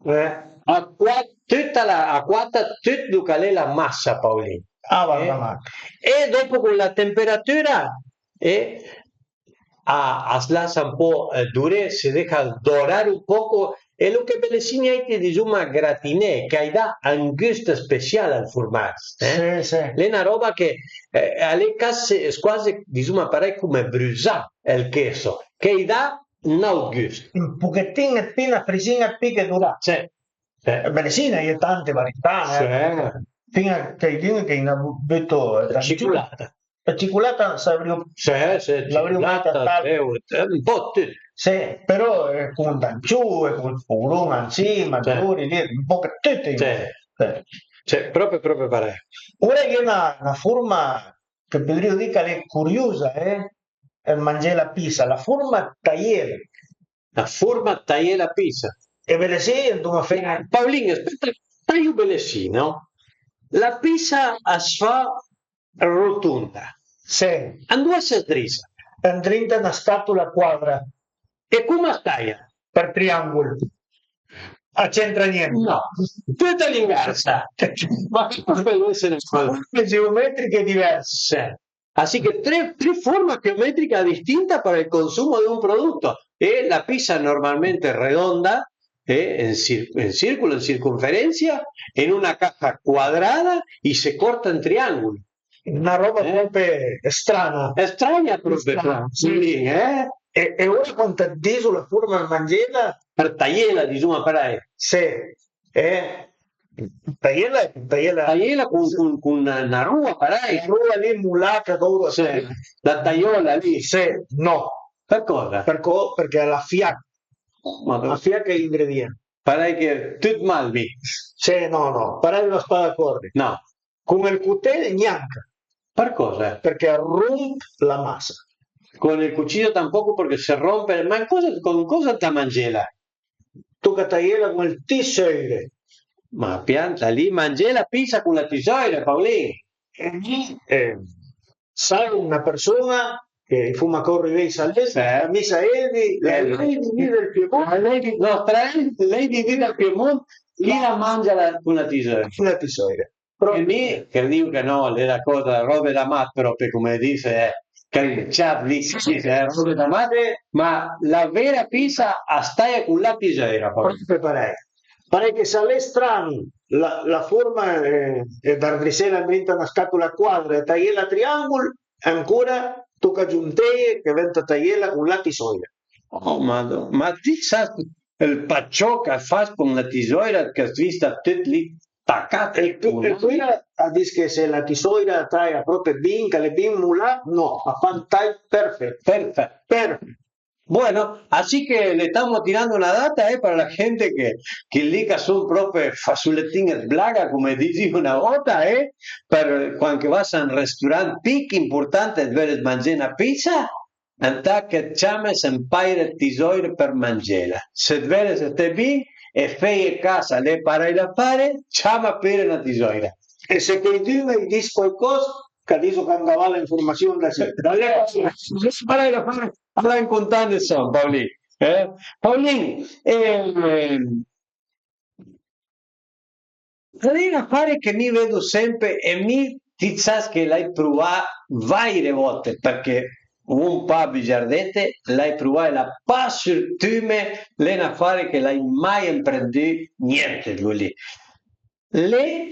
eh? A cuat-, tüta la, a cuata tüt lu ch'a l'e la massa, Paulin. Ah, varda, eh? E dopo con la temperatüra, eh, a, as lasa un po', eh, duré, se deja dorare un poco, e lu che bele sì niente, dizuma, gratiné, ch'a-i dà un gust special al furmac, eh? Sì, sì. L'e na roba che, eh, a l'e casi, scuasi, dizuma parei, come brüsà ël queso, ch'a-i dà n'àut gust. Un pochetin ëd pì, na frisin-a ëd pì che durà. Sì. Sì. Bele sì, a-i é tante varietà, eh. Sì. Fin-a ch'aidün ch'a-i na bu-, büto, eh, la ciculata. La ciculata savrìu, sì, sì, l'avrìu mai ciculata, tantà. Eh, un po' tüt. Sì, però, eh, con d'anciù e col puvron ansima, sì, lori lì, un po' che tüt. Sì. Sì. Sì, prope, prope parei. Ora a-i é na, na forma che podrìu dì ch'a l'é curiusa, eh? Ël mangé la pizza, la forma ëd taiela. La forma ëd taié la pizza. E bele sì, anduma fé. Paulin, aspeta, taiu bele sì, no? La pizza as fa rotonda. Sì. Andoa as drisa? Ëndrinta na scatula cuadra. E come as taia? Për triangul. A c'entra niente. No, tüt a l'inversa. Ma che pöl esse na coza? Forme geometriche diverse. Sì. Así que tre, tre forma geometrica distinta para el consumo de un producto. E la pizza normalmente redonda, eh, en cir-, en círculo, en circunferencia, en una caja cuadrada y se corta en triángulo. Na roba, eh, prope strana. È strana prope, strana, sì. Sì, eh? E, e ora quand të diso la forma ëd mangela? Për taiela, dizuma parei. Sì. Eh? Taiela, taiela. Taiela con, con, con na, na rua parei. La rua lì mulà ch'a doura. Sì. La taiola lì. Sì, no. Për coza? Për co-, përchè a la fiaca. Oh, ma a fiaca i ingredient. Parei che tüt mal mi. Sì, no, no, parei l'as pa d'acordi. No. Con ël cutèl gnanca. Për coza? Përchè a romp la massa. Con el cuchillo tampoco porque se rompe, ma cosa, con cosa t'la mangela? Toca taiela con ël tisöire. Ma pianta lì, mangé la pizza con la tisoira, Paolin. E mi, eh, sai na persun-a che i foma ancora i vei salé, sì, mi sai, la Lady Di dël Piemont. La Lady, no, tra Lady Di dël Piemont, chi la mangia la, con la tisoira? Con la tisoira. E mi che digo che no, l'é dacordo, robe da mat, propi come dise, eh, che ciat lì, sì, sì, eh, robe da mat, ma la vera pizza a staje con la tisoira, però. Propi parei. Parei che s'a l'é stran la, la forma, eh, ëd ardrissela ëndrinta a na scatula cuadra e taiela a triangul, ancora toca giunteje che venta taiela con la tisoira. Oh, madò, ma ti sas ël paciò ch'a fas con la tisoira, ch'as vista tüt lì tacà. E pö-, e pöi a, a dis che se la tisoira a taja propi bin, ch'a l'é bin mulà, no, a fa un taj perfet. Perfet. Perfet. Bueno, así que le estamos tirando una data, eh, para la gente que, que lì ch'a son propi fasuletin ëd blaga, come dizìu na vòta, eh, për quand che vas a un restorant pì ch'important e völe mangé na pizza, ëntà che të ciames un paire ëd tisoire për mangela. Se të völe sté bin e feje cas, a l'é parei da fare, ciama pure na tisoira. E se quaidun a-j dis quaicòs, ch'a diso ch'a gavarà la infurmasiun da sì. Da lì, parei da fare, a l'é un contant, insoma, Paolin. Eh? Paolin, eh, A l'é un afare che mi vedo sempe e mi ti sas che l'hai provà vaire vòte, përchè un pa bugiardete, l'hai provà e l'ha pa surtime, l'é un afare che l'hai mai ëmprendù niente, lu lì. L'é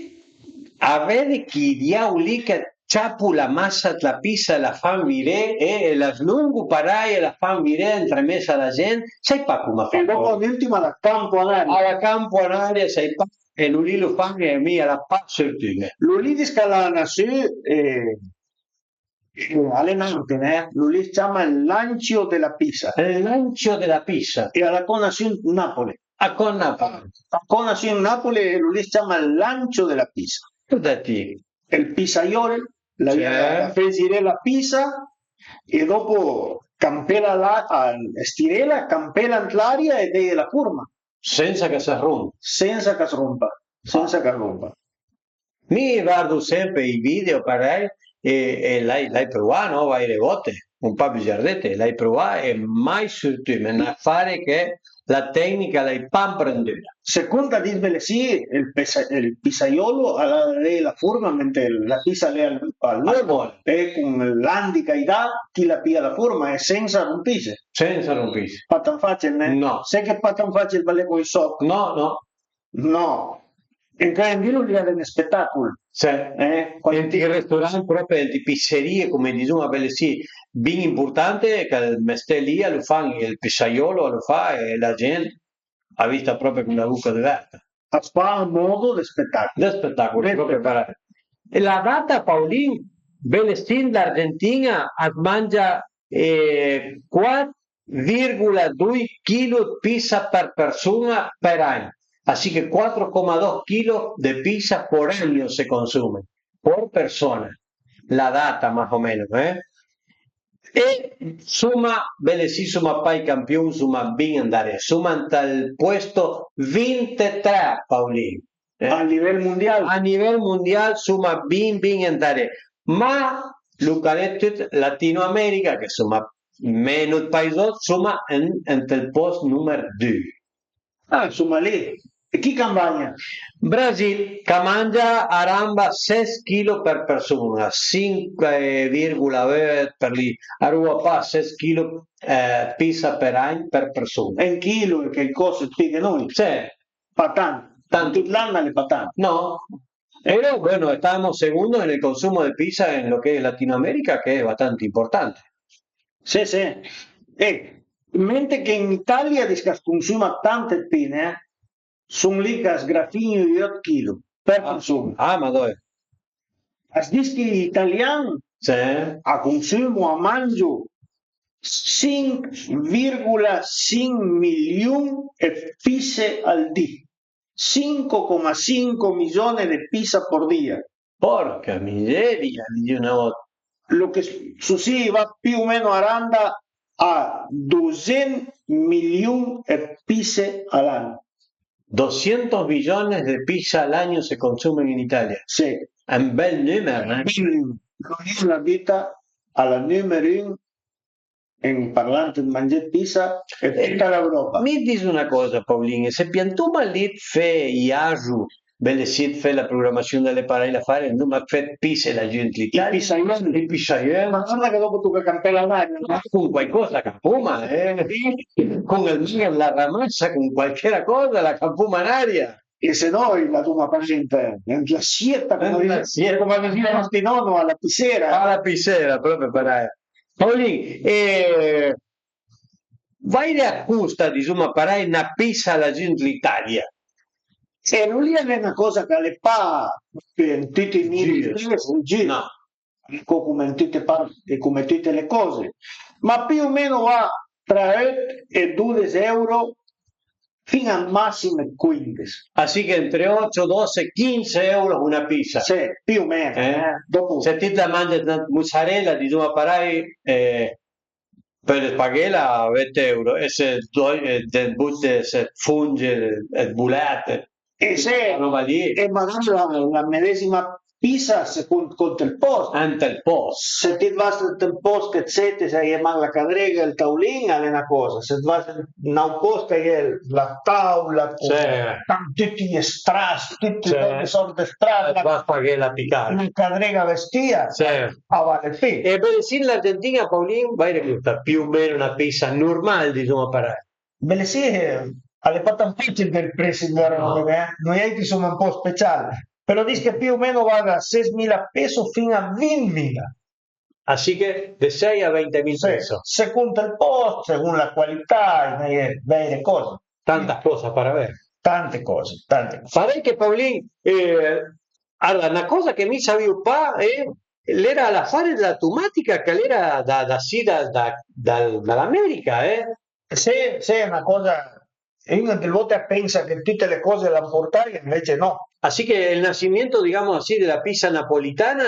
A vede chi diaul lì che ciapu la massa dla pisa e la fan viré e, e la slungu parei e la fan viré entremes a la gent, sai pa cum a fan. E dopo a l'ultima la campo a l'aria. A la campo a l'aria, sai pa, e lu lì lu fan e mi a l'ha pa sürtime. Lu lì di Scalana sü, e, e al è n'àutr, eh? Lu lì as ciama el lancio della pisa. El lancio della pisa. E a l'ha co nasü ën Napoli. A co ën Napoli. A l'ha co nasü ën Napoli e lu lì as ciama el lancio della pisa. Guarda ti. El pisaiol, la, sì, la feziré la pisa e dopo campela la, a, stirela, campela ant l'aria e deje la furma. Sensa ch'a s'rompa. Sensa ch'a s'rompa, sensa ch'a s'rompa. Mi vardu sempre i video parei e, e l'hai, l'hai pruvà, no? Vaire volte, un pa bugiardete, l'hai pruvà e mai sürtime, n'afare che la tecnica l'hai pa amprendüda. Secund a dis belessì, ël pesa-, ël pisaiolo al a la furma mentre la pisa l'é al, al vol, e cun l'andi ch'a-i dà ti la pìe la furma e sensa rompise. Sensa rompise. Pa tant facil, ne? No. Sai che pa tant facil balé col sòch? No, no. No. E anche lì al e un spettacolo. Sì. Eh? Ant i resturant, propi ant i piserie, come dizuma belessì, bin impurtante, che ël mesté lì a lu fan, ël pisaiolo a lu fa e la gent a vista propi con la buca düverta. A fa a modo de spettacolo. De spettacolo, propi parei. E la data, Paulin, belessì, l'Argentina as mangia eh, quat virgola dui chilo ëd pisa për persun-a për agn, así che quattro coma dos chilo de pisa por año se consume, por persona, la data más o menos, eh? E suma, belessì, suma pa ij campion, suma bin andaré, suma ant ël puesto vintetré, Paulin. Eh? A nivel mondial? A nivel mondial suma bin, bin andaré, ma lu ch'a l'é tüt Latinoamerica, che suma meno ëd paisot, suma ën, ant ël post numer dui. Ah, suma lì. E chi ch'a mangia? Brasil, ch'a mangia a ranva ses chilo për persun-a, sinque virgola vöt për lì, a roba pa ses chilo, eh, pisa për agn për persun-a. E un chilo e qualcosa pi che noi. Sì. Pa tant. Tant. Tüt l'an a l'é pa tant. No. E lora, bueno, estamos segundos en el consumo de pizza en lo que es Latinoamérica, que es bastante importante. Sì, sì. E mentre che in Italia dis ch'as consuma tante pine, eh, sun lì ch'as grafin-o i òt chilo për persun-a. Ah, ma dove? As dis che ij italian, sì, a consumo, a mangio cinc virgola cinc milion ëd pise al di. Cinco coma cinco milioni de pizza por dia. Porca miseria, dizìu na vòta. Lo che s-, su sì, va più o meno a randa a dosent milion ëd pizze a l'an. Doscientos millones de pizza al año se consumen in Italia. Sì. È un bel numero, eh? Bel numero. Lo dice la vita alla numero un en parlant ëd mangé ëd pizza e tuta l'Europa. Mi dizu na còsa, Paulin, e se piantuma lì ëd fé i asu, belessì ëd fé la programasiun da le parei, l'afari, anduma fé ëd pizze laggiù ant l'Italia. I pizzajon. I pizzajon. Ma guarda che dopo toca campé la mano, no? Ma con qualcosa campuma, eh? Sì. Con ël mano, la ramassa, con qualchera còsa, la campuma an aria. E se no, i l'aduma parent ant la sieta, come, ant la sieta, come a dizìa nostri nonno, a la pisera. A la pisera, propi parei. Paulin, e vaire a costa, dizuma parei, na pizza laggiù ant l'Italia? E lu lì a l'é na còsa ch'a l'é pa ant tüti ij gir, giusto? No. Ecco, come in tüte parti, come tüte le còse, ma più o meno va tra òt e dodes euro fin a un massim ëd quindes. Ah, sì, che entre ocho, doce, quince euro una pizza. Sì, più o meno, eh? Eh, dopo. Se ti la mangi ëd mozzarella, dizuma parei, eh, pöle paghela vent euro, e se doi, eh, de bute, se funge, eh, ëd bulete, e se, roba lì. E magari la, la medesima pizza second cont ël post. Ant ël post. Se ti vas ant ël post che sete, se a-i é mach la cadrega, ël taulin, a l'é na còsa. Se ti vas ant n'àutr post, a-i é la tàula, con, sì, tüti ij stras, tüte, sì, le sòrte ëd stras, eh, la, vas paghela pi cara. La cadrega vestìa, sì, a val pi. E belessì, an Argentin-a, Paulin, vaire costa più o meno na pizza normal, dizuma parei? Belessì, eh, a l'é pa tant facil vëdde ël presi dle robe, eh? Noi àutri soma un pò special. Però dis che più o meno va da seismila peso fin a vintmila. Así che de sei a venti mil peso. Se conta il post, secondo la qualità, i n'a è vaire cose. Tanta cosa per avere. Tante cose, tante cose. Parei che Paolin, eh, allora, una cosa che mi savìu pa, eh, l'era l'afare della tomatica che l'era da, da sì, da, da, da, dall'America, eh. Sì, sì, è una cosa, e uno delle volte pensa che tutte le cose l'hanno portate, invece no. Así que el nacimiento, digamos así, de la pizza napolitana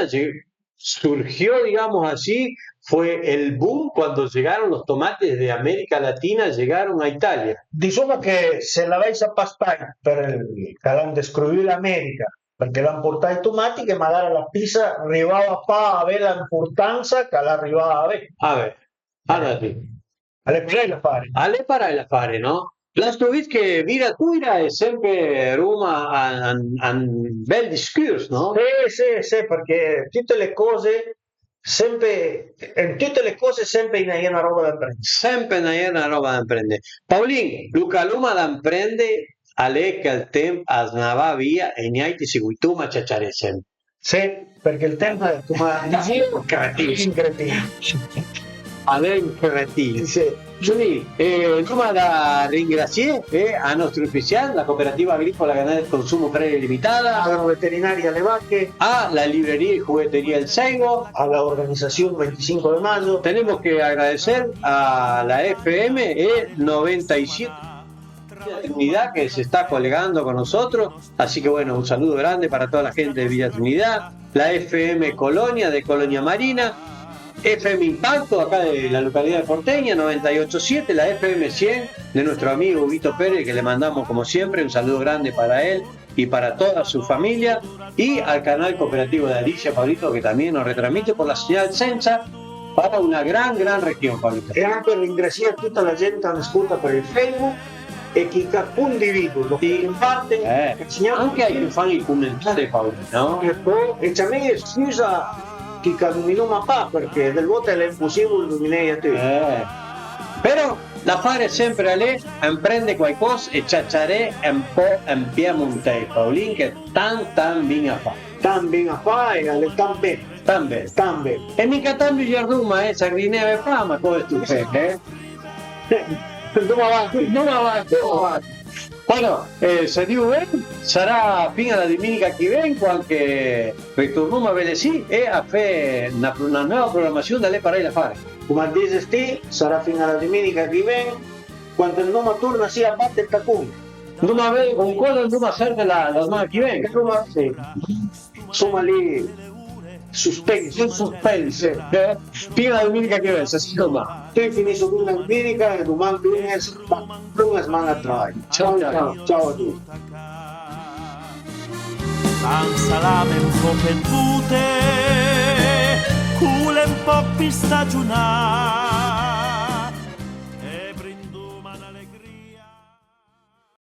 surgió, digamos así, fue el boom cuando llegaron los tomates de América Latina, llegaron a Italia. Disoma che se l'avèissa pa stait për ël, ch'a l'han dëscruvù l'America, përchè l'han portà ij tomàtiche, magara la pizza rivava pa a avé la ëmpurtansa ch'a l'ha rivà a avé. A vë, a l'é parei l'afare. A l'é parei l'afare, no? L'as vist che Vira Tuira è sempre Roma a, a, a un bel discurs, no? Sì, sì, sì, përchè tute le cose sempre, en tute le cose sempre i n'a ie na roba da prendere. Sempre i n'a ie na roba da prendere. Paolin, lu ch'a l'oma da prendere a l'é che ël temp as na va via e niaiti seguitoma a ciaciaré sempre. Sì, përchè ël temp, come dizìu, incretin. A l'é incretin. Sì. Giulì, eh, andoma da ringrasié, eh, a nostri ufisiant, la Cooperativa Agricola Ganadera Consumo Prairie Limitada, Agroveterinaria Le Vache, a la libreria y juguetería El Seigo, a la organización veinticinco de mayo. Tenemos que agradecer a la F M e noventa y siete Trinidad que se está colegando con nosotros. Así que bueno, un saludo grande para toda la gente de Villa Trinidad, la F M Colonia de Colonia Marina, F M Impacto acá de la localidad de Porteña, noventa y ocho siete, la F M cien de nuestro amigo Huguito Pérez, que le mandamos como siempre un saludo grande para él y para toda su familia, y al canal cooperativo de Alicia, Pablito, que también nos retransmite por la señal Sensa para una gran, gran región, Pablito. E anche ringrazié tutta la gent ch'a më scolta për ël Facebook e chi ch'a condivido, lo che in parte, eh, che segnalo anche ai che fan i commentari, Paolo, no? E po e ciamé scusa chi ch'a nominoma pa, përchè dël vote a l'é impossibul nomineje a tuti. Eh. Però l'afare sempre a l'é, amprende quaicòs e ciaciaré un po' in piemontèis, Paolin, che tant, tant bin a fa. Tant bin a fa e a l'é tant ben. Tant ben. Tant ben. E mica tant bugiarduma, eh, sardineve fama, come tu fai, eh? Andoma avanti. Andoma avanti. Andoma avanti. Bueno, eh, se Dio ven, sarà fin a la duminica che ven, quand che ritornoma a vedesi e a fé na, na nova programasion da l'E parei l'afare. Come dises ti, sarà fin a la duminica che ven, quand andoma torna sì a bate ël tacon. Andoma a vëdde con cosa andoma a serte la, la zman-a che ven. Andoma, sì. Insoma, lì suspense. Suspense, eh? Fin a la duminica che ven, se si doma. Ti finiso con la duminica e doman lunes, ma lunes man a travai. Ciao, ciao. Ciao a tuti. Fa un salame un po' pelpute, cule un po' pi stagiunà.